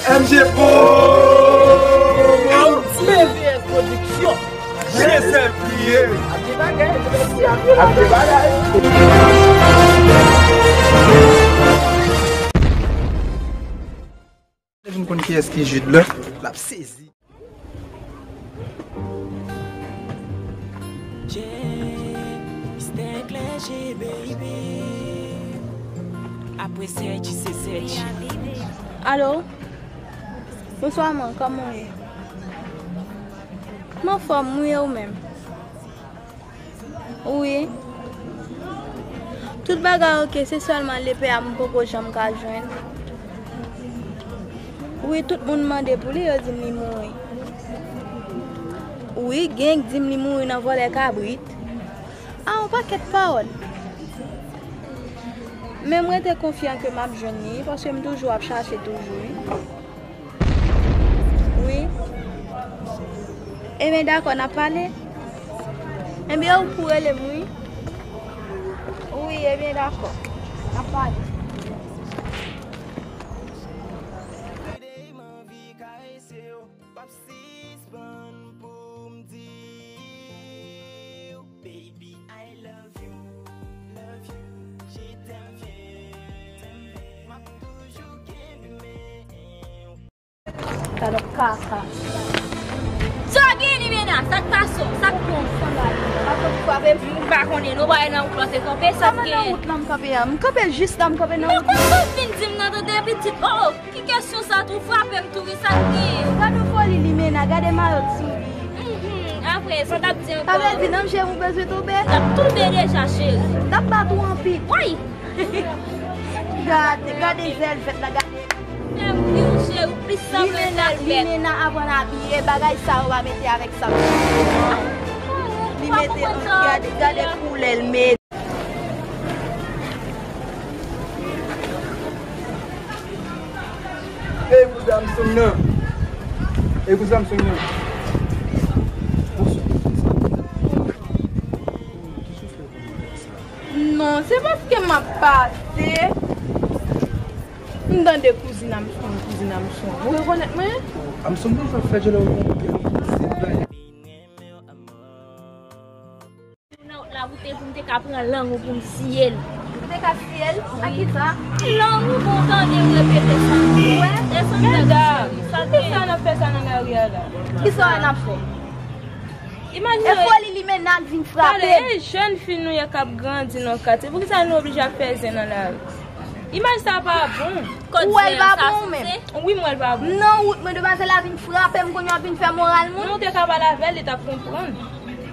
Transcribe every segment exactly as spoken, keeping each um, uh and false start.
M G Pro! M V S Production! Jesèl kriye! Ap gen bagay! Ap gen bagay! Lè vin konn kiyès ki Jude la, l ap sezi. Alo? Bonswa man, kòman w ye? M anfòm wi, e ou menm? Wi. Tout bagay oke, se sèlman lepè a m poko janm ka jwenn. Wi, tout moun mande pou li, yo di m li mouri. Wi, gen k di m li mouri nan vòlè kabrit. A, yon pakèt pawòl. Men m rete konfyan ke m ap jwenn li, paske m toujou ap chache toujou, wi. Wi. Ebyen, dakò, n ap pale. Ebyen, ou pou rele m, wi. Wi, ebyen, dakò. N ap pale. Everyday m anvi karese w, p ap sispann pou m di w, baby, I love you, love you, je t'aime bien, m ap toujou kenbe men w. Talè kaka. Sa w gen, Limena? Sa k pase w? Sa k pran w? Sa m pa konn frape m. M pa konnen, non, bagay nan wout lan te kanpe, sa k gen? Nan wout lan m kanpe a. M kanpe jis la, m kanpe nan wout lan. M pa konn sa w vin di m nan, tande, pitit. Oh, oh, ki kesyon sa tou? Frape m tou, wi, sa k gen? Gade foli Limena, gade mayòt sou li. Mhm, apre, sa w t ap di ankò? Sa vle di, nan m cheri, ou bezwen tonbe? L ap tonbe deja, cheri. L ap bat ou anpil. Woy! Gade, gade zèl vèt la, gade. Fè m ri w, cheri, plis sa mwen t ap fè. Limena aprann abiye, bagay sa yo pa mete avèk sa m cheri non. Li mete, gade, gade koulè l mete. Ey, kouzen Armstrong nan. Ey, kouzen Armstrong nan. Non, se paske m ap pase. M tande kouzin Armstrong, kouzin Armstrong. Ou rekonèt mwen? Armstrong toujou ap fè djòlè ou konn. Nan wout la, pou te, pou m te ka pran lang ou pou m siye l. Ou te ka siye l? Ak kisa? Lang ou bon, tande m repete sa. Ou wè? E sa m fè, sa m fè. Kisa n ap fè sa nan lari a la? Kisa n ap fè? Imajine. E foli Limena k vin frape m. Talè, e jèn fi nou ye k ap grandi nan katye. Poukisa nou oblije ap fè zen nan lari? Imaj sa pa bon. Ou wè l pa bon ou menm? Wi, m wè l pa bon. Nan wout mwen, demwazèl la vin frape m, kounye a w ap vin fè moral moun. Non, ou te ka pale avè l, li t ap konprann.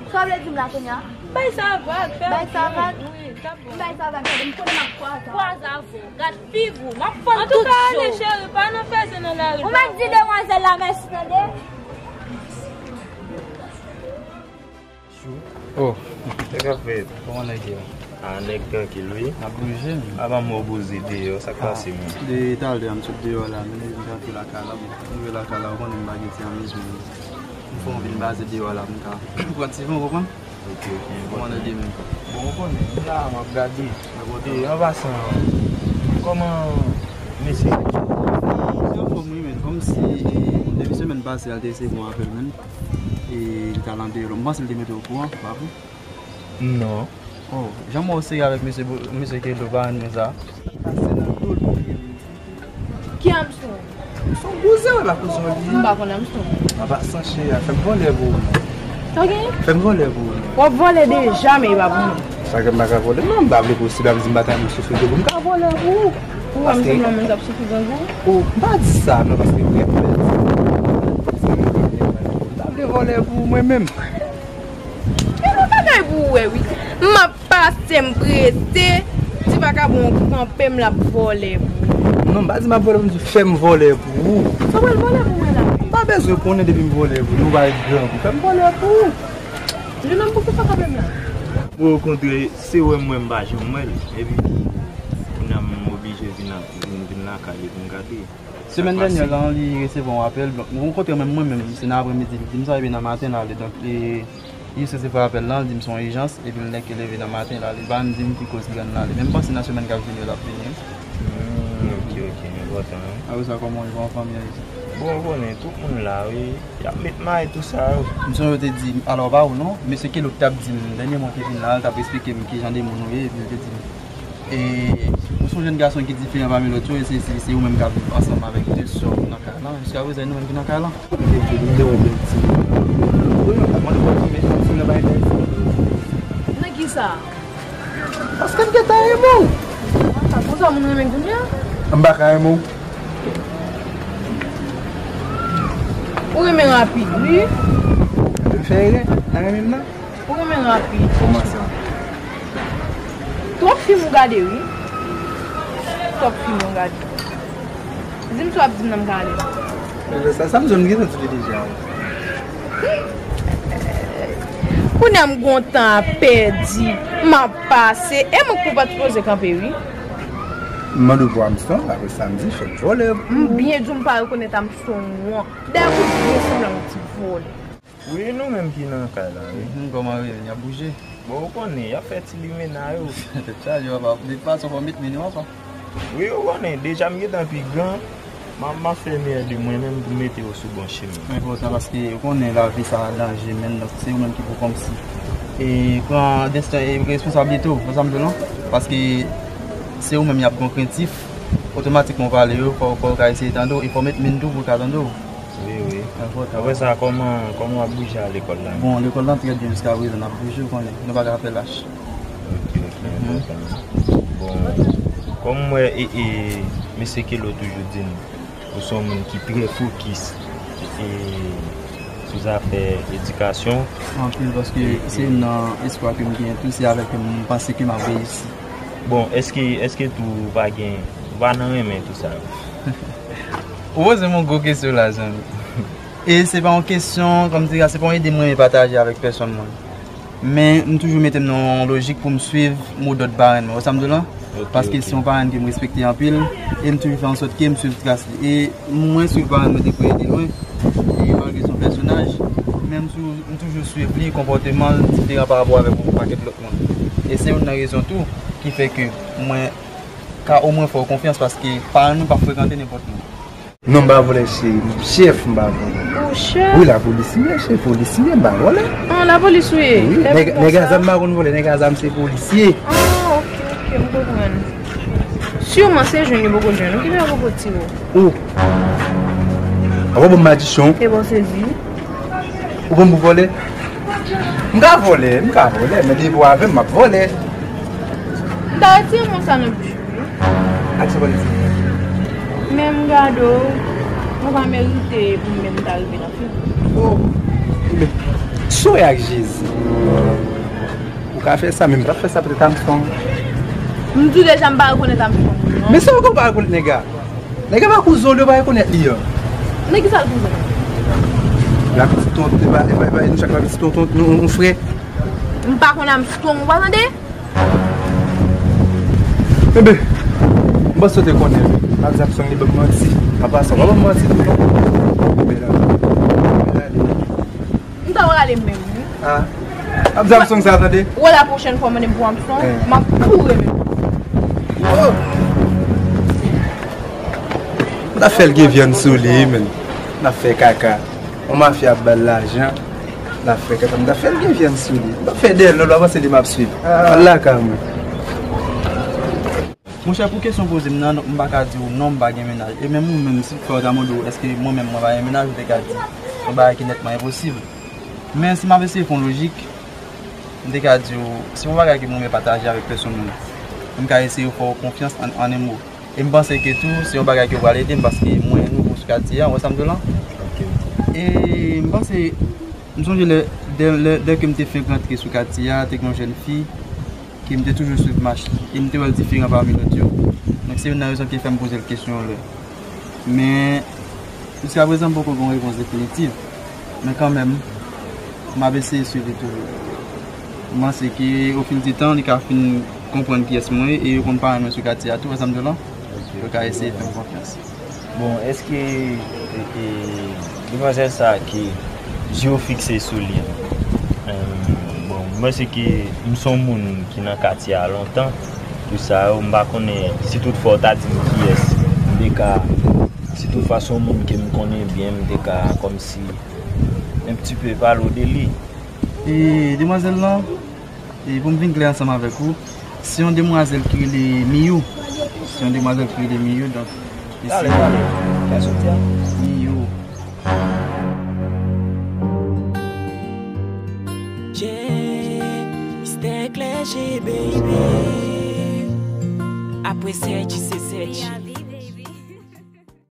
Sa w vle di m la kounye a? Bay sa vag, fè. Bay sa vag? Wi, t ap bon. Bay sa vag, tande, m konnen m ap kwaze avè w. Kwaze avè w. Gad figi w, m ap fann tout je w. Antouka, ale cheri, pa nan fè zen nan lari. Ou mèt di demwazèl la mèsi, tande. Oh. Sa k ap fèt? Kòman nèg yo? Ah, nèg trankil, wi. N ap bouje, men. A, ban m wè w poze deyò, sa k pase, men? De talè a m sot deyò la, men m rantre lakay la, bon, m rive lakay la, ou konnen m pa gen ti amizman. M fè yon vin baze deyò la, m ka pran ti van, ou konprann? Ok, ok, enpòtan. Kòman nèg yo, men? Bon, ou konnen, m la, m ap gade. Enpòtan. E, an pasan, kòman mesye? Li anfòm, wi, men, kòmsi, depi semèn pase, al te resevwa yon apèl, men. E li t al andeyò. M panse l te mete w okouran, pa vre? Non. Oh, jan m wè w serye avèk mesye Bo-, mesye Kelo, pa renmen sa. Pase nan do l pou li. Ki Armstrong? Son kouzen w la, kouzen w li. M pa konn Armstrong. An pasan, cheri, fè m vòlè pou ou, non. Sa w genyen? Fè m vòlè pou ou, non. W ap vòlè deja, men e pa pou mwen. Sa ke m pa ka vòlè? Non, m pa vle posib, ap di m pa ta renmen soufri pou m ka vòlè pou ou. Ou wè m sanble yon moun k ap soufri grangou? Oh, m pa di sa, non, paske m gen pè. M pa vle vòlè pou ou, mwen menm. Gen yon bagay pou ou wè, wi. M ap pase, m prese. Ti vakabon kanpe m, l ap vòlè pou ou. Non, m pa di m ap vòlè pou m di fè m vòlè pou ou. Sa w pral vòlè pou mwen la? M pa bezwen konnen depi m vòlè pou ou, ou pa grangou. Fè m vòlè pou ou. Jenòm, poukisa w kanpe m la? Mwen, okontrè, se wè m wè m pa janm wè l. Epi, kounye a m oblije vin, vin, vin lakay li pou m gade. Semèn dènyè lan, li resevwa yon apèl. Donk, nou rankontre menm mwen menm, se nan aprèmidi, li di m sa, epi nan maten l ale. Donk, li, li jis resevwa apèl lan, li di m se yon ijans, epi l nèk leve nan maten l ale. Li pa menm di m ki koz li rann l ale. Men m panse nan semèn k ap vini yo, l ap vini. Hmm, ok, Ki enpòtan, wi. Apre sa, kòman w ye, kòman fanmi an ye? Bon, ou konnen, tout moun la, wi. Y ap met may, tou sa, wi. M sonje yo te di, alò, pa ou non, mesye Kelo ki t ap di m, dènyèman ki vin la, l t ap eksplike m ki jan de moun ou ye, epi l te di m, e, ou se yon jèn gason ki diferan pami lòt yo, e se, se, se ou menm k ap viv ansanm avèk de sè w nan kay lan, jiskaprezan, e nou menm ki nan kay lan. Nan ki sa? Paske m gentan renmen w. Konsa moun renmen kounye a? M pa ka renmen w. Ou renmen rapid, wi. M fè erè nan renmen m nan. Ou renmen rapid. Kòman sa? Twòp fim ou gade, wi. Twòp fim ou gade. Di m sa w ap di m nan m ka ale. Sa, sa m di w, m gentan di li deja. Kounye a m gon tan ap pèdi, m ap pase, e mwen k pou pa t sipoze kanpe, wi. M mande w pou Armstrong, apre sa m di, fè m vòlè. M byen di w m pa rekonèt Armstrong, non. Dèyè pou byen sanble yon ti vòlè. Wi, nou menm ki nan kay la, wi. Mhm, kòman yo ye? Y ap bouje? Bon, ou konnen, y ap fè ti limena yo. Tèt chaje, papa. De tout fason, fò w met men yo ansanm. Wi, ou konnen, deja m gentan pi gran. M a, m a fè meyè de mwen menm pou m mete yo sou bon chemen. Enpòtan paske ou konnen lavi sa a danje, men donk se ou menm ki pou kòmsi e pran desten e responsablite w, wè sa m di w lan? Paske se ou menm y ap gen krentif, otomatikman w prale yo, fò, fò yo ka eseye tande w, e fò w met men tou pou yo ka tande w. Wi, wi. Enpòtan. Apre sa, kòman, kòman w ap bouje a lekòl la? Bon, lekòl lan trè byen jiskaprezan, n ap bouje, ou konnen, nou pa ka fè lach. Ok, ok, enpòtan. Bon, kòm m wè, e, e, mesye Kelo toujou di n, ou se yon moun ki trè fokis, e, sou zafè edikasyon. Anpil, paske se youn nan espwa ke m genyen tou, se avèk ke m panse ke m ap reyisi. Bon, èske, èske tou ou pa gen, ou pa nan renmen tou sa yo? Ou poze m yon gwo kesyon la, zanmi. E se pa yon kesyon, kòmsi se pa yon ide m renmen pataje avèk pèsonn moun. Men m toujou mete m nan yon lojik pou m swiv modòd parenn mwen. Wè sa m di w lan? Ok, paske ok. Se yon parenn ke m respekte anpil, e m toujou fè ansòt ke m swiv tras li. E mwen swiv parenn mwen de prè e de lwen, e malgre se yon pèsonaj, men m toujou, m toujou swiv li, konpòteman l diferan pa rapò avèk yon pakèt lòt moun. E se youn nan rezon tou ki fè ke mwen ka omwen fè w konfyans, paske parenn nou p ap frekante nenpòt moun. Non, m pa vòlè, cheri. M chèf, m pa vòlè. Ou chèf? Wi, lapolis m ye, cheri, polis m ye, m pa vòlè. An, lapolis ou ye? Wi, nèg, nèg a zam pa konn vòlè, nèg a zam se polisye. Ah, ok, ok, m konprann. Siman se jwenn li poko jwenn ou, ki fè yo poko tire w? Ou. Apa bon madichon? E bon sezi. Ou pran m pou vòlè? M ka vòlè, m ka vòlè, men depi w avè m, m ap vòlè. M ta retire mo sa nan bouch ou, wi. Ak sa w pral di? Men m gade w, ou pa merite pou m menm ta rive nan figi w. Oh, men, sou ak Jezi. Ou ka fè sa, men m t ap fè sa poutèt Armstrong. M di w deja m pa rekonèt Armstrong, non. Men sa w konn pa rekonèt nèg la? Nèg la pa kouzon li, yo pa rekonèt li an. Nan ki sa l kouzon? Lapitit tonton, e pa, e pa, e pa, nou chak lapitit tonton, nou, nou frè. M pa konn Armstrong, ou pa tande? Enben, m panse w te konnen. M ap di Armstrong li ban m manti. An pasan, w pa ban m manti tou, non. Enben, la, enben, la, li. M ta rale menm, wi. Ah. Ap di Armstrong sa, tande? Wè, la pwochèn fwa w mande m pou Armstrong, eh, m ap boure menm. Oh! M ta fè l gen vyann sou li, men. M ta fè kaka. On mafya ap ba l lajan. M ta fè kaka. M ta fè l gen vyann sou li. M ta fè dèyè l, lòt w ap panse li m ap swiv. Ah. Al lakay mwen. Monchè, pou kesyon w poze m nan, m pa ka di w non, m pa gen mennaj. E menm ou menm, si fè w ta mande w, èske mwen menm, mwen pa gen mennaj, ou te ka di yon bagay ki nètman enposib. Men si m ap eseye fè yon lojik, m te ka di w, se yon bagay ke mwen renmen pataje avèk pèsonn moun. M ka eseye fè w konfyans an, an en mo. E m panse ke tou, se yon bagay ki pral ede m, paske mwen nouvo sou katye a, ou wè sa m di w lan? Ok, ok. E m panse, m sonje lè, dè, lè, dè ke m te fenk rantre sou katye a, te gen yon jèn fi, ke m te toujou swiv mach li, e m te wè l diferan pami lòt yo. Donk, se youn nan rezon ki fè m poze l kesyon yo lè. Men, jiskaprezan, m poko gen yon repons definitif. Men kanmenm, m ap eseye swiv li toujou. M panse ke, au fil du temps, li ka fin konprann kiyès mwen ye, e yo konn parenn mwen sou katye a tou, wè sa m di w lan? Ok. Yo ka eseye fè m konfyans. Bon, èske, e, e, demwazèl sa a ke je w fikse sou li an, e, bon, mwen se ke m se yon moun ki nan katye a lontan, tou sa yo, m pa konnen si toutfwa w ta di m kiyès, m Te ka, si tout fason moun ke m konnen byen, m te ka kòmsi un petit peu pale w de li. E demwazèl lan, e pou m vin klè ansanm avèk ou, se yon demwazèl ki rele Miyou. Se yon demwazèl ki rele Miyou, donk, e se Miyou. Mister Clergé, baby. Apre Sergi, se Sergi.